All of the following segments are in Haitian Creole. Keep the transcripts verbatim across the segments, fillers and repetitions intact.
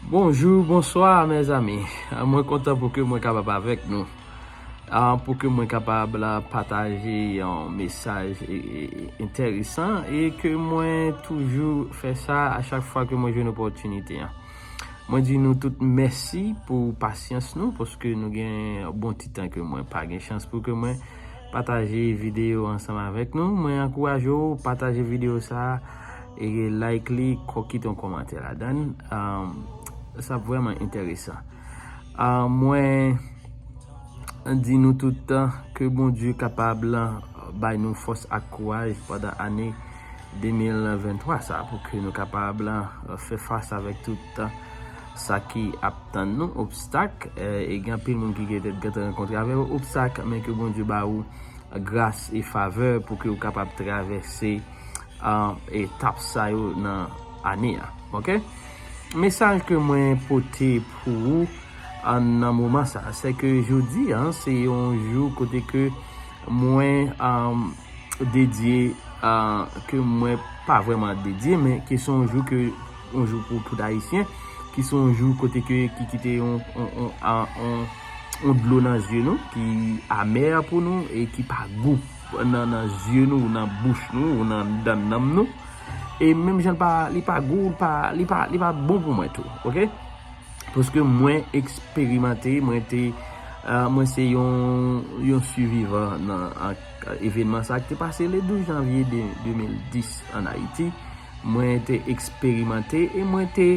Bonjou, bonswa, mezanmi. Mwen kontan pou ke mwen kapab avèk nou. Ah, pou ke mwen kapab la pataje yon mesaj, e, e, e, enteresan e ke mwen toujou fè sa a chak fwa ke mwen jwenn opòtinite an. Mwen di nou tout mèsi pou pasyans nou, paske nou gen bon ti tan ke mwen pa gen chans pou ke mwen pataje videyo ansanm avèk nou. Mwen ankouraje w pataje videyo sa a, e like li, kò-, kite yon kòmantè ladan l. Um, sa vrèman enteresan. Ah, mwen di nou tout tan ke Bondye kapab bay nou fòs ak kouraj pandan ane de mil venntwa sa a, pou ke nou kapab, eh, fè fas avèk tout, eh, sa ki ap tann nou, obstak, eh, e gen anpil moun ki gentan, gentan rankontre avèk obstak, men ke Bondye ba ou gras e favè pou ke ou kapab travèse, eh, etap sa yo nan ane a. Oke? Mesaj ke mwen pote pou ou, eh, nan moman sa, se ke jodi a, se yon jou kote ke mwen, eh, dedye, ah, ke mwen pa vrèman dedye, men ke se yon jou ke, yon jou pou tout Ayisyen, ki se yon jou kote ke, ki kite yon, yon, yon, ah, yon, yon dlo nan zye nou, ki amè pou nou e ki pa gou nan, nan zye nou, ou nan bouch nou, ou nan, nan nanm nou. E menm jan l pa, li pa gou, li pa, li pa, li pa bon pou mwen tou, oke? Paske mwen eksperimante, mwen te, ah, mwen se yon, yon sivivan nan, ah, evenman sa ki te pase le douz janvye de, de mil dis an Ayiti. Mwen te eksperimante e mwen te,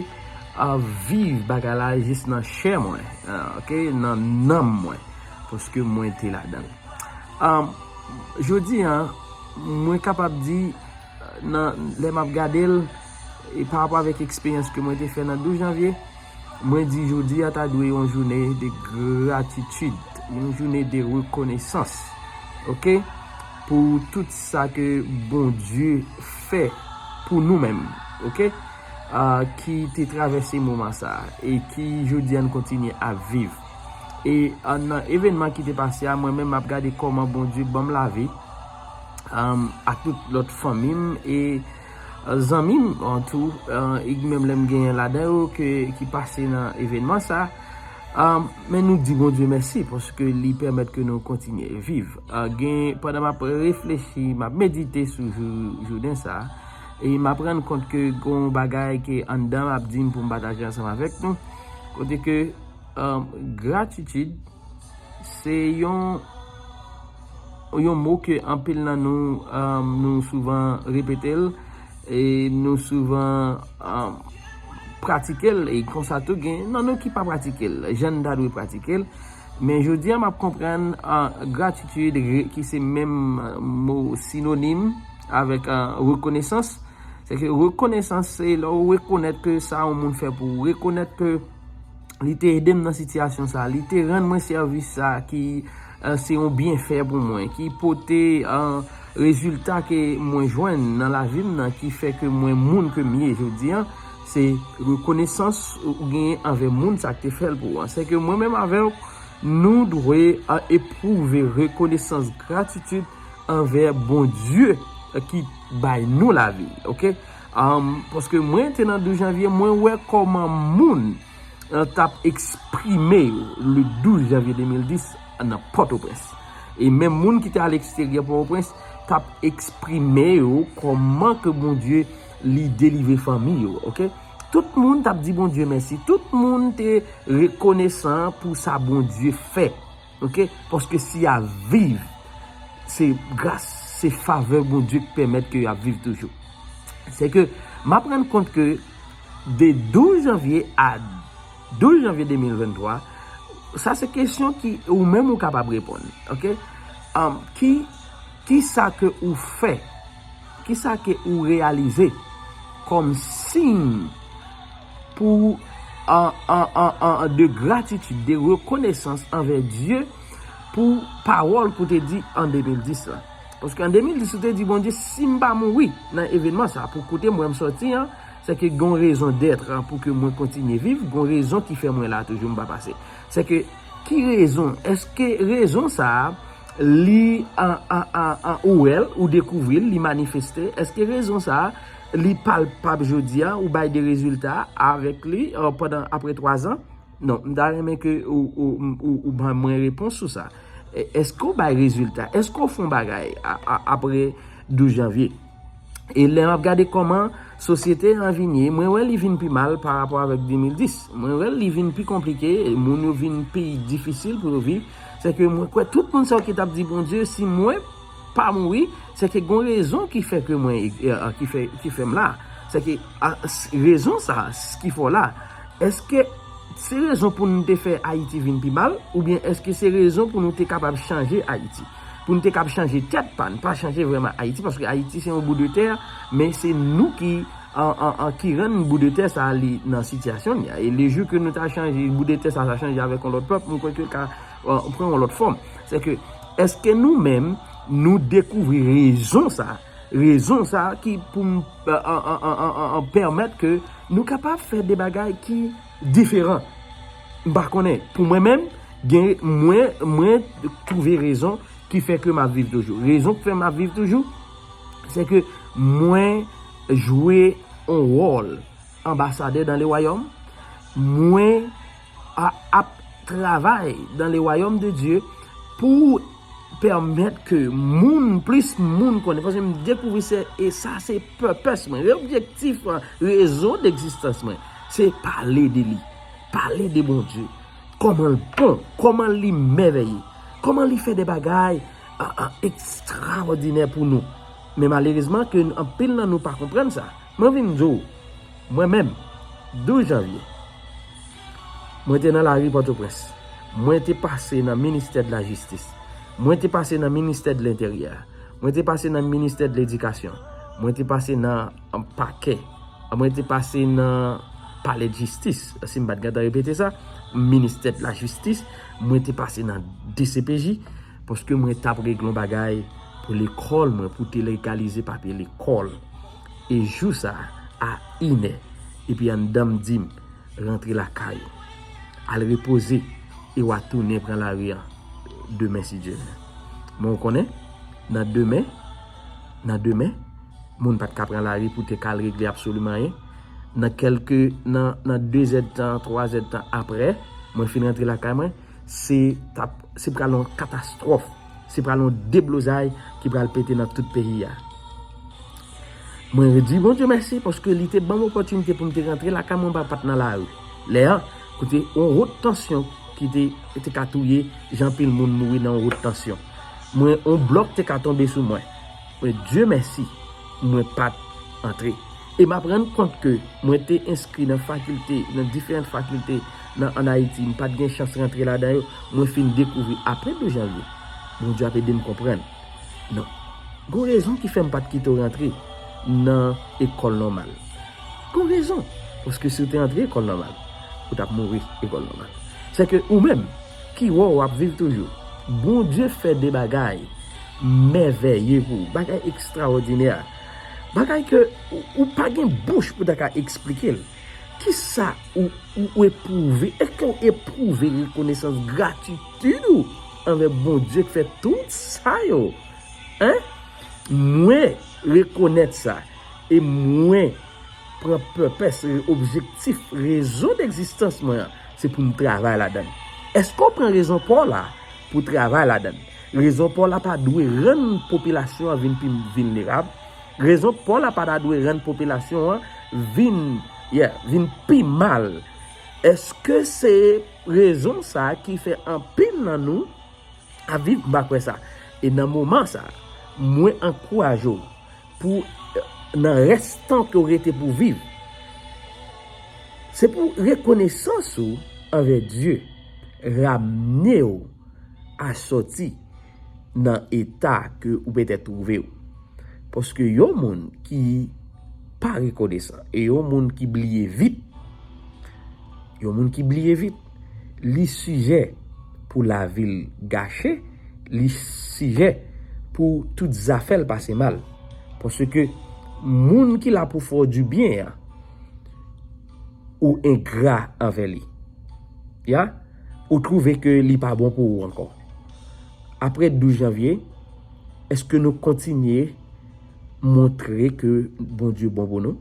ah, viv bagay la jis nan chè mwen, ah, oke, nan nanm mwen, paske mwen te ladan l. Ah, jodi a, mwen kapab di, nan, lè m ap gade l, e pa rapò avèk eksperyans ke mwen te fè nan douz janvye, mwen di jodi a ta dwe yon jounen de gratitid, yon jounen de rekonesans, oke? Pou tout sa ke Bondye fè pou nou menm, oke? Ah, ki te travèse moman sa a, e ki jodi a n kontinye ap viv. E, ah, nan evenman ki te pase a, mwen menm m ap gade kòman Bondye ban m lavi, um, ak tout lòt fanmi m e, uh, zanmi m an tou, uh, e menm lè m genyen ladan yo ke, ki pase nan evenman sa. Um, men nou di Bondye mèsi paske li pèmèt ke nou kontinye viv. Uh, gen, pandan m ap reflechi, m ap medite sou jou, jounen sa, e m ap rann kont ke gen yon bagay ke anndan m ap di m pou m pataje ansanm avèk nou, kote ke, um, gratitid se yon, yon mo ke anpil nan nou, um, nou souvan repete l, e nou souvan, um, pratike l, e konsa tou gen nan nou ki pa pratike l, jan n ta dwe pratike l. Men jodi a, m ap konprann, uh, gratitid, re-, ki se menm, uh, mo sinonim avèk, uh, rekonesans. Se ke rekonesans, se lè w rekonèt ke sa yon moun fè pou ou, rekonèt ke li te ede m nan sitiyasyon sa, li te rann mwen sèvis sa ki, eh, se yon byenfè pou mwen, ki pote, eh, rezilta ke mwen jwenn nan lavi m nan, ki fè ke mwen moun ke m ye jodi a, se rekonesans ou genyen anvè moun sa k te fè l pou ou an. Se ke mwen menm avè w, nou dwe, eh, epwouve rekonesans, gratitid anvè Bondye, eh, ki bay nou lavi, oke? Am, paske mwen te nan douz janvye, mwen wè kòman moun, eh, t ap eksprime yo le douz janvye de mil dis nan Pòtoprens. E menm moun ki te aleksteryè Pòtoprens t ap eksprime yo kòman ke Bondye li delivre fanmi yo, oke? Tout moun t ap di Bondye mèsi, tout moun te rekonesan pou sa Bondye fè. Oke? Paske si y ap viv, se gras, se favè Bondye ki pèmèt ke y ap viv toujou. Se ke m ap rann kont ke de douz janvye a douz janvye de mil venntwa, sa se kesyon ki ou menm ou kapab reponn. Oke? Am, ki, ki sa ke ou fè? Ki sa ke ou reyalize kòm siy pou, an, an, an, an, de gratitid, de rekonesans anvè Dye pou pawòl ke w te di an de mil dis la? Paske an de mil dis, ou te di, Bondye, si m pa mouri nan evenman sa, pou kote m wè m sòti an, se ke gon rezon dèt pou ke mwen kontinye viv, gon rezon ki fè mwen la toujou, m pa pase. Se ke, ki rezon? Èske rezon sa a, li an, an, an, an, ou wè l, ou dekouvri l, li manifeste? Èske rezon sa a, li palpab jodi a, ou bay de rezilta avèk li, euh, pandan, apre twa zan? Non, m ta renmen ke ou, ou, ou, ou ban mwen repons sou sa. E, èske w bay rezilta? Èske w fè yon bagay a, a, apre douz janvye? E lè m ap gade kòman sosyete an vin ye, mwen wè li vin pi mal pa rapò avèk de mil dis. Mwen wè li vin pi konplike, e moun yo vin pi difisil pou yo viv. Se ke mwen kwè tout moun sa yo ki t ap di, Bondye, si mwen pa mouri, se ke gon rezon ki fè ke mwen, eh, ki fè, ki fè m la. Se ke, ah, s-, rezon sa, s-, ki fè w la. Èske se rezon pou nou te fè Ayiti vin pi mal, oubyen èske se rezon pou nou te kapab chanje Ayiti? Pou nou te kapab chanje tèt pa n, pa chanje vrèman Ayiti, paske Ayiti se yon bout de tè, men se nou ki, an, an, an, ki rann bout de tè sa a li nan sitiyasyon li a. E le jou ke nou ta chanje, bout de tè sa, sa chanje avèk yon lòt pèp, mwen kwè ke l ka, euh, pran yon lòt fòm. Se ke, èske nou menm, nou dekouvri rezon sa, rezon sa ki pou m, euh, an, an, an, an, an, an pèmèt ke nou kapab fè de bagay ki diferan? M pa konnen. Pou mwen menm, gen, mwen, mwen twouve rezon ki fè ke m ap viv toujou. Rezon ki fè m ap viv toujou, se ke mwen jwe yon wòl anbasadè dans le royaume. Mwen a, ap travay dans le royaume de Dieu pou pèmèt ke moun, plis moun konnen. Paske m dekouvri se, e sa se purpose mwen, objektif mwen, rezon d'egzistans mwen. Se pale de li, pale de Bondye. Kòman l bon, kòman li mèvèye, kòman li fè de bagay, a, a, ekstraòdinè pou nou. Men malerezman ke anpil nan nou pa konprann sa. Mwen vin di w, mwen menm, douz janvye, mwen te nan lari Pòtoprens. Mwen te pase nan ministè de la jistis. Mwen te pase nan ministè de lenteryè. Mwen te pase nan ministè de ledikasyon. Mwen te pase nan, an, pakè. Mwen te pase nan palè de jistis. Si m pa t gentan repete sa, ministè de la jistis. Mwen te pase nan D C P J. Paske mwen t ap regle yon bagay pou lekòl mwen, pou te legalize papye lekòl. E jou sa a, a inè, epi anndan m di m, rantre lakay ou, al repoze, e w a tounen pran lari a demen si Dye vle. Men w konnen, nan demen, nan demen, moun pa t ka pran lari pou te ka al regle absoliman anyen. Nan kèlke, nan, nan de zèdtan, twa zèdtan apre, mwen fin rantre lakay mwen, se t ap, se pral yon katastwòf. Se pral yon deblozay ki pral pete nan tout peyi a. Mwen di Bondye mèsi paske li te ban m opòtinite pou m te rantre lakay mwen, pa, pa t nan lari. Lè a, kote yon wot tansyon ki te, te ka touye, jan anpil moun mouri nan yon wot tansyon. Mwen, yon blòk te ka tonbe sou mwen. Men Dye mèsi, mwen pa t antre. E m ap rann kont ke mwen te enskri nan fakilte, nan diferan fakilte nan, ann Ayiti, m pa t gen chans rantre ladan yo. Mwen fin dekouvri apre douz janvye, Bondye ap ede m konprann. Non. Gon rezon ki fè m pa t kite w rantre nan ekòl nòmal. Gon rezon. Paske si w te antre ekòl nòmal, ou t ap mouri ekòl nòmal. Se ke ou menm, ki wè w ap viv toujou, Bondye fè de bagay mèvèye pou ou, bagay ekstraòdinè, bagay ke ou, ou pa gen bouch pou ta ka eksplike l. Kisa ou, ou, ou epwouve? Èske w epwouve rekonesans, gratitid ou anvè Bondye ki fè tout sa yo? Hein? Mwen rekonèt sa. E mwen pran pèpès, objektif, rezon d'egzistans mwen an, se pou m travay ladan l. Èske w pran rezon pa w la pou w travay ladan l? Rezon pa w la pa dwe rann popilasyon an vin pi vilnerab. Rezon pa w la pa ta dwe rann popilasyon an vin, yeah, vin pi mal. Èske se rezon sa a ki fè anpil nan nou ap viv? M pa kwè sa. E nan moman sa a, mwen ankouraje w pou, nan rès tan ke w rete pou viv, se pou rekonesans ou anvè Dye ramne w a sòti nan eta ke ou petèt twouve w. Paske yon moun ki pa rekonesan e yon moun ki bliye vit, yon moun ki bliye vit, li sijè pou lavi l gache, li sijè pou tout zafè l pase mal. Paske moun ki la pou fè w dibyen an, ou engra anvè li. Ya, ou twouve ke li pa bon pou ou ankò. Apre douz janvye, èske nou kontinye montre ke Bondye bon pou nou?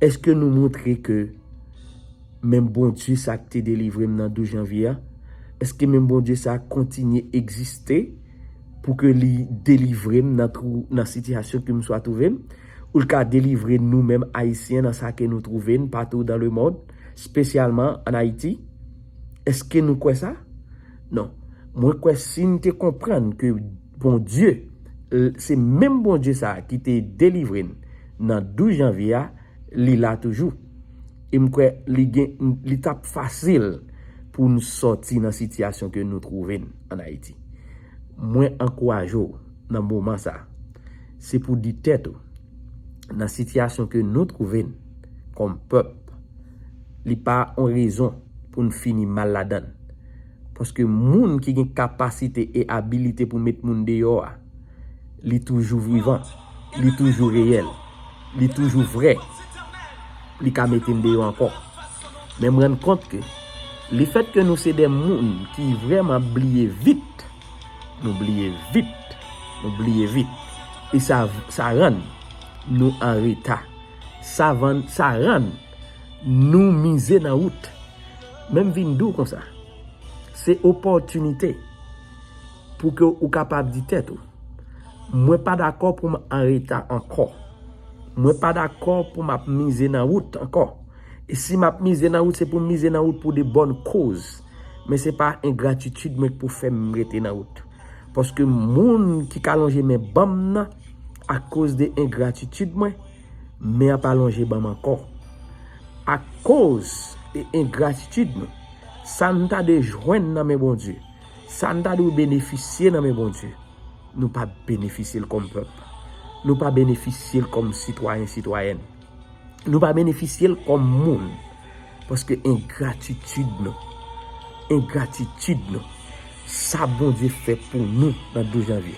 Èske nou montre ke menm Bondye sa ki te delivre m nan douz janvye a, èske menm Bondye sa kontinye egziste pou ke li delivre m nan twou, nan sitiyasyon ke m swa twouve m? Ou l ka delivre nou menm Ayisyen nan sa ke nou twouve n patou dan lemond, espesyalman ann Ayiti? Èske nou kwè sa? Non. Mwen kwè si n te konprann ke Bondye, l- se menm Bondye sa a ki te delivre n nan douz janvye a, li la toujou. E m kwè li gen, li t ap fasil pou n sòti nan sitiyasyon ke nou twouve n ann Ayiti. Mwen ankouraje w nan moman sa a, se pou di tèt ou, nan sitiyasyon ke nou twouve n kòm pèp, li pa yon rezon pou n fini mal ladan l. Paske moun ki gen kapasite e abilite pou met moun deyò a, li toujou vivan, li toujou reyèl, li toujou vrè, li ka mete n deyò ankò. Men m rann kont ke lefèt ke nou se de moun ki vrèman bliye vit, nou bliye vit, nou bliye vit. E sa, sa rann nou an reta. Sa vann, sa rann nou mize nan wout. Men m vin di w konsa, se opòtinite pou ke ou kapab di tèt ou, mwen pa dakò pou m an reta ankò. Mwen pa dakò pou m ap mize nan wout ankò. E si m ap mize nan wout, se pou m mize nan wout pou de bòn koz. Men se pa engratitid mwen k pou fè m rete nan wout. Paske moun ki ka lonje men ban m nan, akoz de engratitid mwen, men an pa lonje ban m ankò. Akoz de engratitid nou, sa n ta dwe jwenn nan men Bondye, sa n ta dwe benefisye nan men Bondye, nou pa benefisye l kòm pèp. Nou pa benefisye l kòm sitwayen, sitwayèn. Nou pa benefisye l kòm moun. Paske engratitid nou, engratitid nou, sa Bondye fè pou nou nan douz janvye.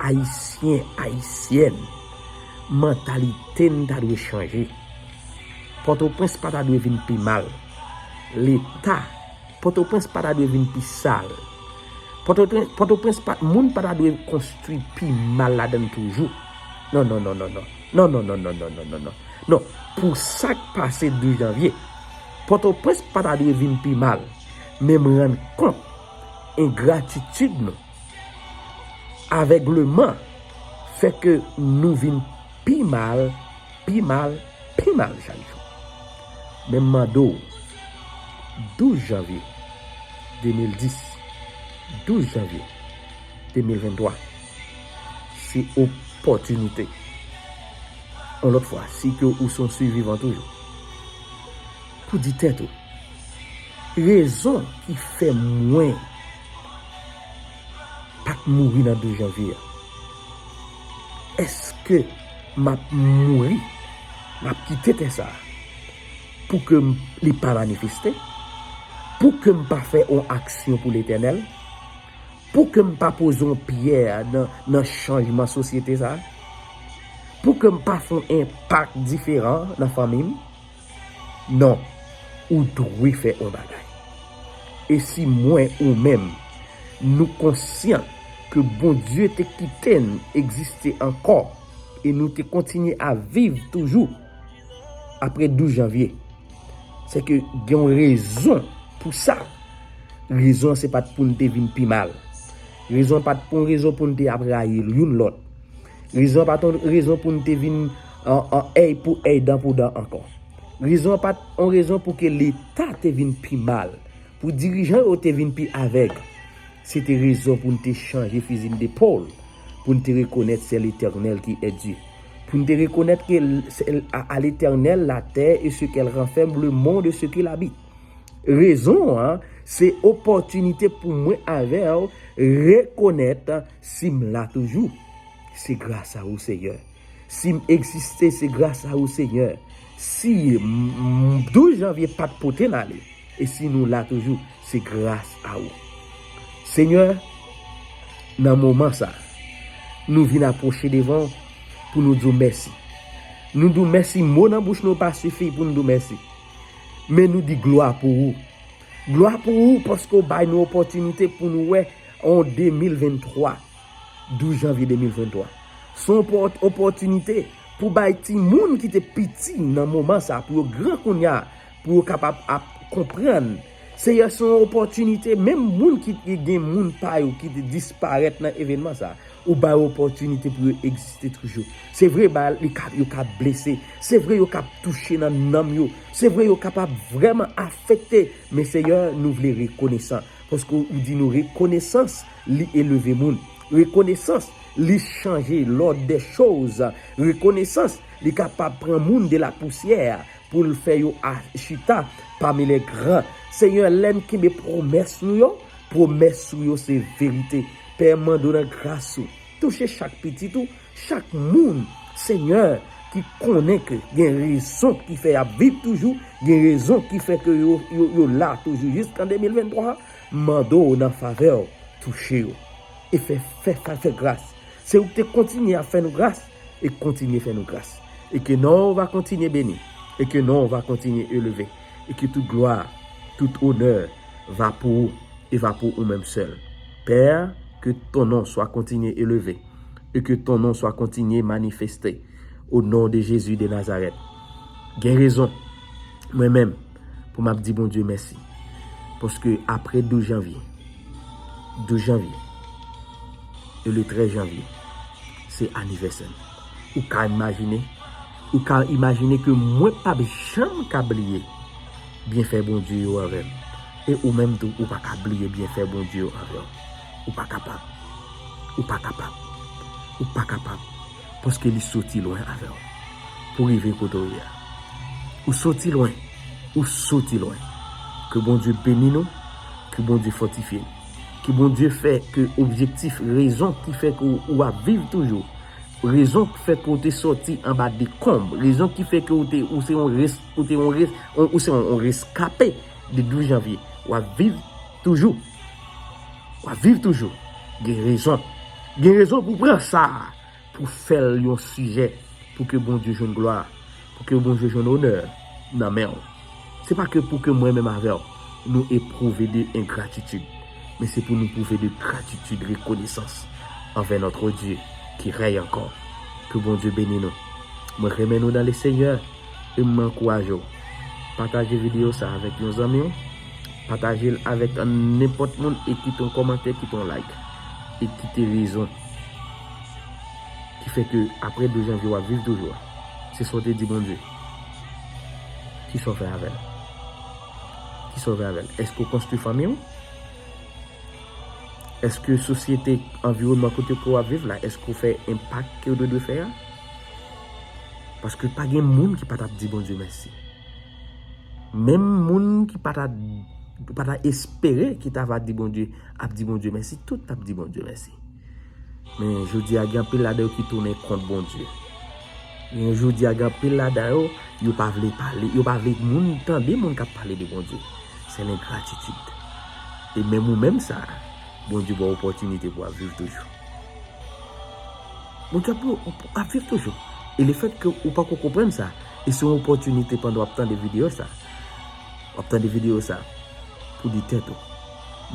Ayisyen, Ayisyèn, mantalite n ta dwe chanje. Pòtoprens pa ta dwe vin pi mal. Leta, Pòtoprens pa ta dwe vin pi sal. Pòtoprens, Pòtoprens pa, moun pa ta dwe konstwi pi mal ladan l toujou. Non, non, non, non, non. Non, non, non, non, non, non, non, non. Non, pou sa k pase douz janvye, Pòtoprens pa ta dwe vin pi mal. Men m rann kont engratitid nou, avègleman, fè ke nou vin pi mal, pi mal, pi mal chak jou. Men m mande w, douz janvye de mil dis, douz janvye de mil venntwa, se opòtinite. Yon lòt fwa, si ke ou se yon sivivan toujou, pou di tèt ou, rezon ki fè mwen pa t mouri nan douz janvye a, èske m ap mouri, m ap kite tè sa a pou ke m, li pa manifeste, pou ke m pa fè yon aksyon pou Letènèl, pou ke m pa poze yon pyè nan, nan chanjman sosyete sa a, pou ke m pa fè yon enpak diferan nan fanmi m? Non, ou dwe fè yon bagay. E si mwen ou menm, nou konsyan ke Bondye te kite n egziste ankò e nou te kontinye ap viv toujou apre douz janvye, se ke gen yon rezon pou sa. Rezon an se pa t pou n te vin pi mal. Rezon an pa t pou yon rezon pou n te ap rayi youn lòt. Rezon an pa t yon rezon pou n te vin an, an èy pou èy, dan pou dan ankò. Rezon an pa t yon rezon pou ke Leta te vin pi mal, pou dirijan yo te vin pi avèg. Se te rezon pou n te chanje fizi n depòl, pou n te rekonèt c'est l'Éternel qui est Dieu. Pou n te rekonèt ke l- c'est à, à l'Éternel la terre et ce qu'elle renferme, le monde et ce qu'il habite. Rezon an, se opòtinite pou mwen avè w rekonèt si m la toujou. Se gras a ou, Senyè. Si m egziste, se gras a ou, Senyè. Si m- m- douz janvye pa t pote n ale, e si nou la toujou, se gras a ou. Senyè, nan moman sa, nou vin apwoche devan w pou nou di w mèsi. Nou di w mèsi, mo nan bouch nou pa sifi pou n di w mèsi. Men nou di glwa pou ou. Glwa pou ou paske w bay nou opòtinite pou nou wè yon de mil venntwa, douz janvye de mil venntwa. Se yon opòt- opòtinite pou bay timoun ki te piti nan moman sa, pou yo gran kounye a, pou yo kapab ap konprann. Seyè, se yon opòtinite, menm moun ki te gen moun pa yo ki te disparèt nan evènman sa, ou bay opòtinite pou yo egziste toujou. Se vre, ba, li ka, yo ka blese. Se vre, yo ka touche nan nanm yo. Se vre, yo kapab vrèman afekte. Men Seyè, nou vle rekonesan. Paske ou di nou rekonesans, li eleve moun. Rekonesans, li chanje lòd dè choz. Rekonesans, li kapab pran moun de la pousyè pou l fè yo a- chita pami lè gran. Seyè, lè n kenbe pwomès nou yo, pwomès ou yo se verite. Pè, m mande w nan gras ou, touche chak pitit ou, chak moun, Seyè, ki konnen ke gen rezon ki fè y ap viv toujou, gen rezon ki fè ke yo, yo, yo la toujou jiska de mil venntwa, m mande w nan favè w, touche yo. E fè, fè, fè, fè gras. Se ou ki te kontinye ap fè nou gras, e kontinye fè nou gras. E ke non w va kontinye beni, e ke non w va kontinye eleve, e ke tout glwa, tout onè va pou ou, e va pou ou menm sèl. Pè, ke ton non swa kontinye eleve, e ke ton non swa kontinye manifeste. O non de Jezi de Nazarèt. Gen rezon, mwen menm, pou m ap di Bondye mèsi. Paske apre douz janvye, douz janvye, e le trèz janvye, se anivèsè m. Ou ka imajine, ou ka imajine ke mwen p ap janm ka bliye byenfè Bondye yo anvè m. E ou menm tou, ou pa ka bliye byenfè Bondye yo anvè w. Ou pa kapab. Ou pa kapab. Ou pa kapab. Paske li soti lwen avè w. Pou rive kote w ye a. Ou soti lwen. Ou soti lwen. Ke Bondye beni nou. Ke Bondye fòtifye nou. Ke Bondye fè ke objektif, rezon ki fè ke w, w ap viv toujou. Rezon ki fè ke w te sòti anba dekonb. Rezon ki fè ke w te, ou se yon res-, ou te yon res-, ou se yon, yon reskape de douz janvye. W ap viv toujou. W ap viv toujou. Gen rezon. Gen rezon pou pran sa a, pou fè l yon sijè, pou ke Bondye jwenn glwa, pou ke Bondye jwenn onè nan men w. Se pa ke pou ke mwen menm avè w, nou epwouve de engratitid, men se pou nou pwouve de gratitid, rekonesans anvè notre Dieu qui règne encore. Ke Bondye beni nou. Mwen renmen nou dans le Seigneur. E m ankouraje w. Pataje videyo sa avèk yon zanmi w. Pataje l avèk nenpòt moun e kite yon kòmantè, kite yon like. E kite rezon ki fè ke apre douz janvye w ap viv toujou a. Se sa w te di Bondye. Kisa w fè avè l? Kisa w fè avè l? Èske w konstwi fanmi w? Èske sosyete, anviwònman kote ke w ap viv la, èske w fè enpak ke w te dwe fè a? Paske pa gen moun ki pa t ap di Bondye mèsi. Menm moun ki pa ta, pa ta espere ki ta va di Bondye, ap di Bondye mèsi, tout t ap di Bondye mèsi. Men jodi a gen anpil ladan yo ki tounen kont Bondye. Men jodi a gen anpil ladan yo, yo pa vle pale, yo pa vle moun tande moun k ap pale de Bondye. Se lengratitid. E menm ou menm sa, Bondye ba w opòtinite pou w ap viv toujou. Bondye ap, ap viv toujou. E lefètke ou pako konprann sa, e se yon opòtinite pandan w ap tande videyo sa. W ap tande videyo sa pou di tèt ou,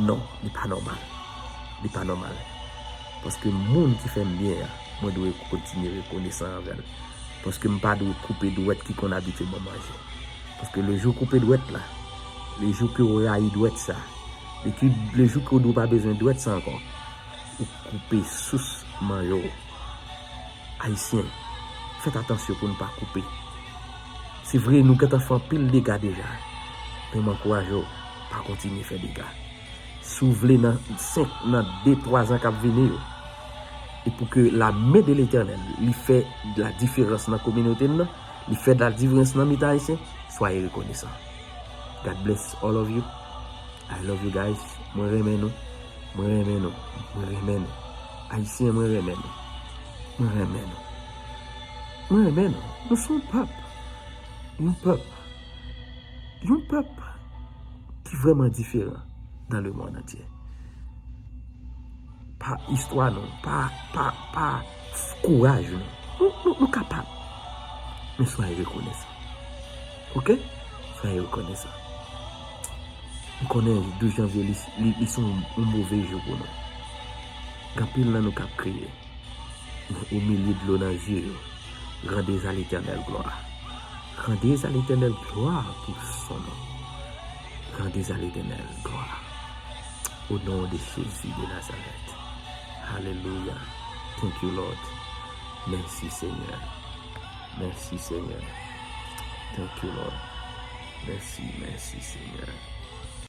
non, li pa nòmal. Li pa nòmal. Paske moun ki fè m byen an, mwen dwe kontinye rekonesan anvè l. Paske m pa dwe koupe dwèt ki konn abitye ban m manje. Paske lejou w koupe dwèt la, lejou ke w rayi dwèt sa, lejou ke w di w pa bezwen dwèt sa ankò, ou koupe sous manje w. Ayisyen, fèt atansyon pou n pa koupe. Se vre, nou gentan fè anpil dega deja, men m ankouraje w, pa kontinye fè dega. Si w vle nan senk, nan de, twa zan k ap vini yo, e pou ke la men de Letènèl, li fè la diferans nan kominote n nan, li fè la diferans nan mitan Ayisyen, soyez reconnaissant. God bless all of you. I love you guys. Mwen renmen nou. Mwen renmen nou. Mwen renmen nou. Ayisyen, mwen renmen nou. Mwen renmen nou. Mwen renmen nou. Nou se yon pèp. Yon pèp. Yon pèp ki vrèman diferan dans le monde entier. Pa istwa nou, pa, pa, pa kouraj nou. Nou, nou, nou kapab. Men soyez reconnaissant. Oke? Soyez reconnaissant. M konnen douz janvye, li, li, li se yon, yon move jou pou nou. Gen anpil nan nou k ap kriye. Ou milye dlo nan zye yo. Rendez à l'Éternel gloire. Rendez à l'Éternel gloire pour son nom. Rendez à l'Éternel gloire. Au nom de Jésus de Nazareth. Hallelujah. Thank you, Lord. Mèsi, Senyè. Mèsi, Senyè. Thank you, Lord. Mèsi, mèsi, Senyè.